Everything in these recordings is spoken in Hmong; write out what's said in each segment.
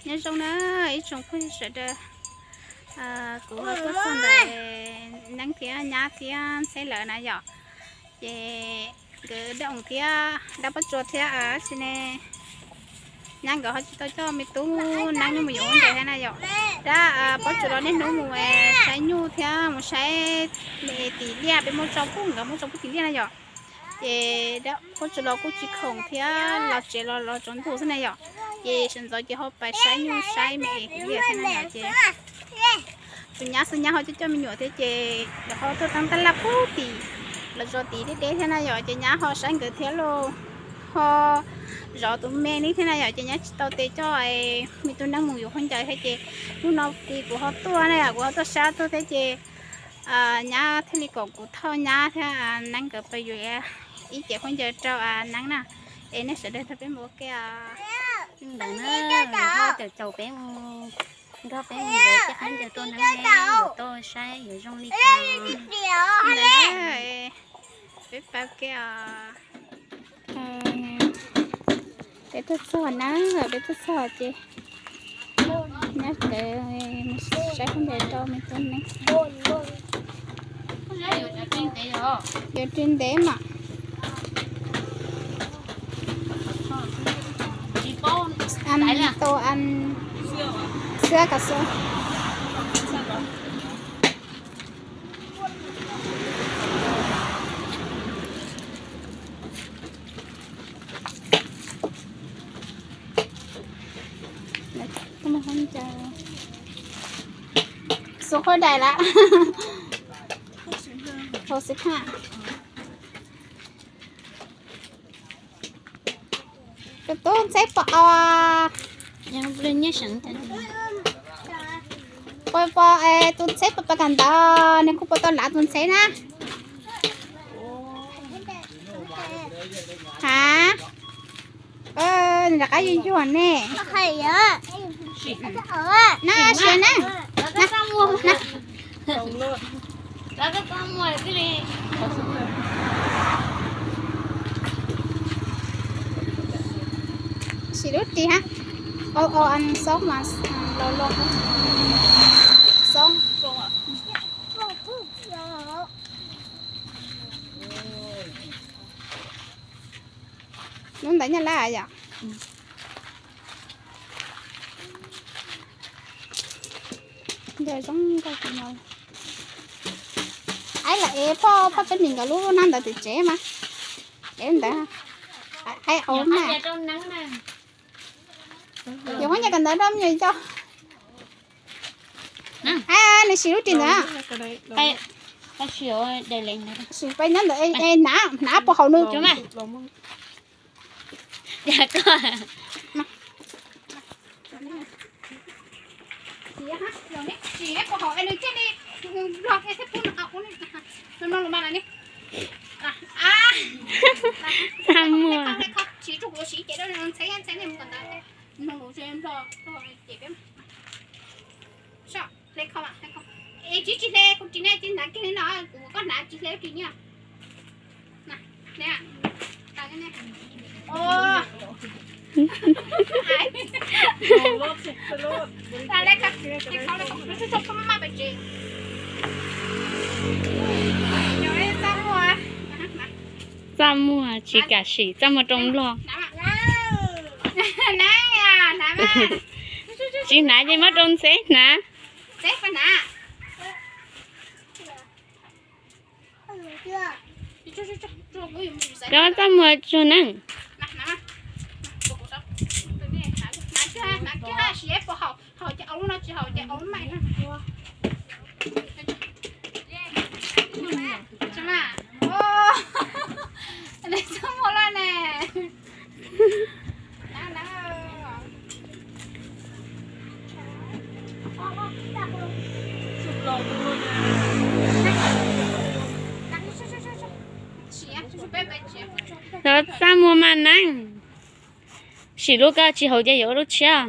Nyob zoo na ib tsoom phooj ywg sawv daws, kuv tuaj txog ntawm Neeb thiab nyab thiab Ntxheb lawm na yom. Ces nkawd dab oom thiab dab pob tsuas thiab tab sis ne, nyab nkawd ho tsis tau coj me tub Neeb mus yuav ua ntej thiab na yom. Dab pob tsuas los niaj hnub mus saib nyuj thiab mus saib me tim liaj, peb muab tso pub nkawd muab tso pub tim liaj na yom. Ces dab pob tsuas los kuj tsis khoom thiab los tsev los los tsaus ntuj xwb na yom. Ces sawv ntxov ces ho pais saib nyuj saib me tim liaj thiab na yom. Ces tus nyab xwb nyab ho coj coj me nyuam thiab ces lawv ho tuaj teeb tab laj pub tim los zov tid deb deb thiab na yom. Ces nyab ho saib nkawd thiab los ho zov tus me li thiab na yom. Ces nyab tsis tau tes coj me tub Neeb mus yuav khaub ncaws thiab ces hnub no kuv ho tuaj na yom, kuv ho tuaj saib tuaj thiab ces nyab thiaj li kom kuv thauj nyab thiab Neeb nkawd pais yuav ib cev khaub ncaws rau Neeb na. Es nej sawv daws nrog peb mus ua ke os. Ntawd na, ho caum caum peb mus, nrog peb mus yuav cov khaub ncaws rau Neeb, yuav tau saib yuav zoo li cas. Ntawd na, peb pais ua ke os. Peb tuaj txog na, peb tuaj txog ces nyab nkawd mus saib khaub ncaws rau me tub Neeb. Yuav ris ntev mas. Ăn tô ăn sữa cà su. Số khối đài lắm. Hồ Sĩ Thạ. Tus tub Ntxheb pom os. Pom pom, tus Ntxheb pom pom kawm ntawv, nws kuj pom tau lav tus Ntxheb na. Ha, nws rov qab yuag yuag ne. Na, sia na. Sim lub ris hab. Ua ua xoob mas laus laus xoob. Lub ntawd nyaj lab yom. Ntawd zoo nkauj kawg no. Aib, lam ev phoj, phoj Peb Nis nkawd lub hnab ntawd tim tsev mas. Ev ntawd. Aib, au na. Yuav khaub ncaws kawm ntawv rau me nyuam yaus. Aib, nws sim lub ris ntawd. Sim pais nyob ntawd, hnav, hnav puas haum nws. Txaj muag. Hle kho, hle kho. Es tsis, tsis hle kuv ris ne, tis hnav kiag li no, kuv koj hnav tsis hle ris ni. Txaj muag tsis kam sim, txaj muag rau nplog. Tsis hnav ces muab rau Ntxheb hnav. Cov txaj muag tsuag neej. Cov txaj muag mas neej. Sim lub koj tsis haum ces yuav ua lub tshiab.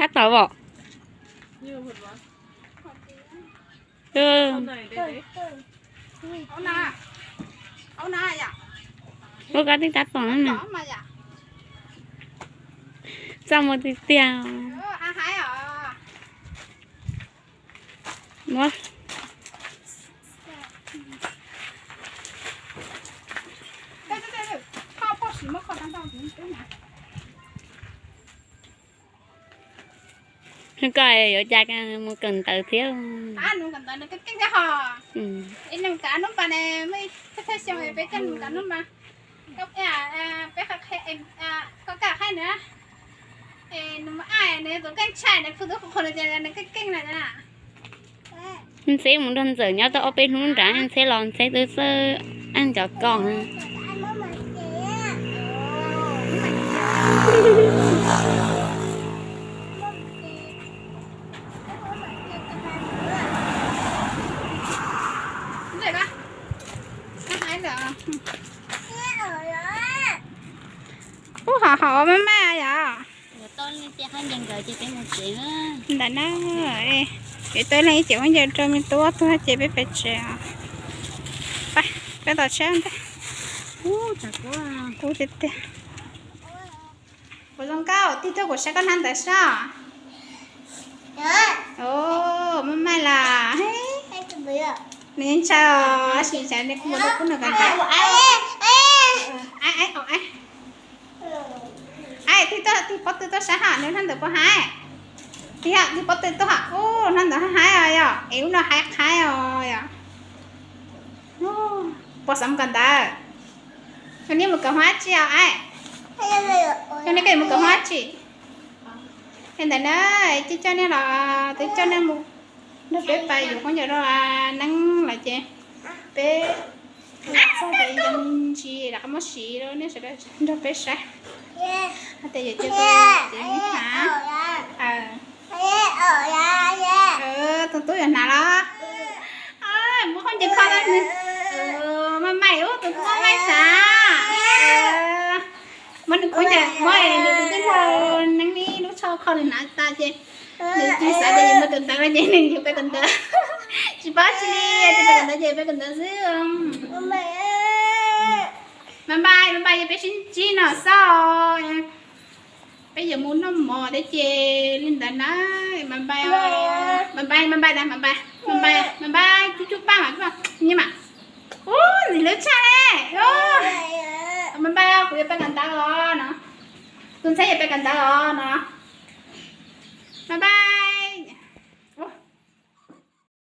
Tab tom vom. Ua koj twb tab tom na. Txaj muag tiag tiag. Koj yuav cas mus kawm ntawv thiab. Ntxheb mus nrog ntxawm nyob tau ob peb hnub nrad, Ntxheb los Ntxheb twb xawb ab ncov koj. Ub, hom hom maj maj yom. Ntawm na, yuav tau leej ib ce khaub ncaws rau me tub ob tug ces peb pem tsev os. Peb tos tsheb ntej. Kub tiag tiag. Kuv zoo nkauj, tig tuaj kuv saib koj hnab ntawv soj. Maj maj las. Nws ntshaw os, tab sis ntshaw nej kuj mus rau kub nws kawm ntawv. Tig pob tw tuaj saib hom, nws hnab ntawv puas haib? Tig, tig pob tw tuaj hom, ub, hnab ntawv haib os yom, es ub no haib qhaib os yom. Puas xav mus kawm ntawv? Koj niaj mus kawm hoob dab tsi os? Koj niaj koj yuav mus kawm hoob dab tsi? Li ntawd na, coj coj nej los, twb coj nej mus nrog peb pais yuav khaub ncaws rau neeb lawm ces peb txog ces ntsis rov qab muab siv rau nej sawv daws nrog peb saib. Hais tias yuav cia tus txiv neej hnav. Tus tub yuav hnav los? Muab khaub ncaws kho rau nws. Maj maj, ub, tus tub maj maj sav. Muab nws khaub ncaws, muab nws tus tij laug neeb ib lub tsho kho nws hnav tas ces nws tsis xav tias yuav mus kawm ntawv no ces nws yuav peb kawm ntawv. Tsis paub tsi li, tias peb kawm ntawv ces peb kawm ntawv xwb. Maj maj, maj maj, yog peb sib ntsib no xwb. Peb yuav mus noj mov thiab ces li ntawd na. Maj maj, maj maj, maj maj, maj maj, cub cub paj mas, ni mas. Ub, ntxim hlub tshaj li. Maj maj, kuv yuav peb kawm ntawv os no. Tus ntxhais yuav peb kawm ntawv os no.